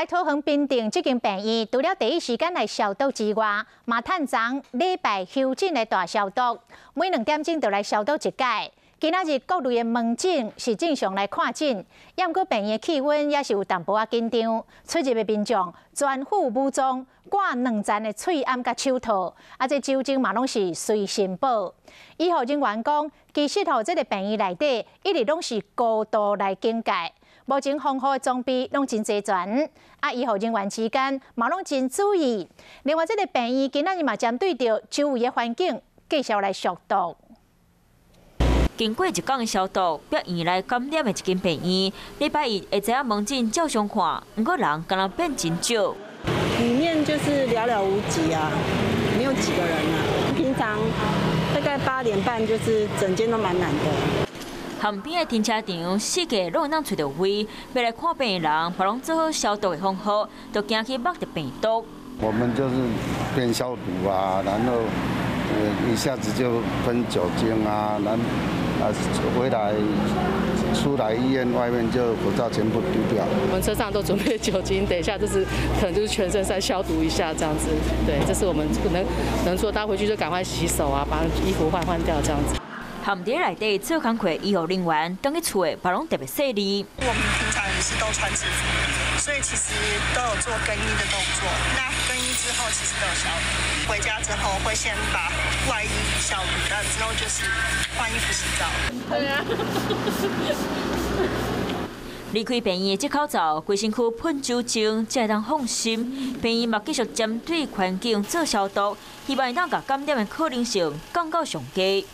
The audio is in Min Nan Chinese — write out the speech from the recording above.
桃園平鎮這間病院，除了第一時間來消毒之外，嘛趁昨禮拜休診的大消毒，每2點鐘就來消毒一擺。今仔日各類的門診是正常來看診，毋過病院的氣氛也是有淡薄仔緊張。出入的民眾全副武裝，掛兩層的喙罨佮手套，啊，這酒精嘛攏是隨身寶。醫護人員講，其實吼，這个病院內底一直攏是高度來警戒。目前防護的裝備攏真齊全，啊，醫護人員之間嘛攏真注意。另外，這个病院今仔日嘛針對著周圍的環境繼續來消毒。經過一工的消毒，病院內感染的一間病院，禮拜一下晝門診照常看，毋過人敢若變真少。裡面就是寥寥無幾啊，沒有幾個人啊。平常大概8點半就是整間都滿滿的。旁邊的停車場四界攏會當揣著位，欲來看病的人，嘛攏做好消毒的防護，都驚去摸著病毒。我們就是邊消毒啊，然後一下子就噴酒精啊，然啊回來出來醫院外面就口罩全部丟掉。我們車上都準備酒精，等一下就是可能就是全身再消毒一下這樣子。對，這是我們能做，大家回去就趕快洗手啊，把衣服換換掉這樣子。含佇內底做工課醫護人員，轉去厝的嘛攏特別細膩。我們平常也是都穿制服，所以其實都有做更衣的動作。那更衣之後其實都有消毒。回家之後會先把外衣消毒，那之後就是換衣服洗澡。對啊。離開病院的這口罩，規身軀噴酒精，才會當放心。病院嘛繼續針對環境做消毒，希望會當共感染的可能性降到上低。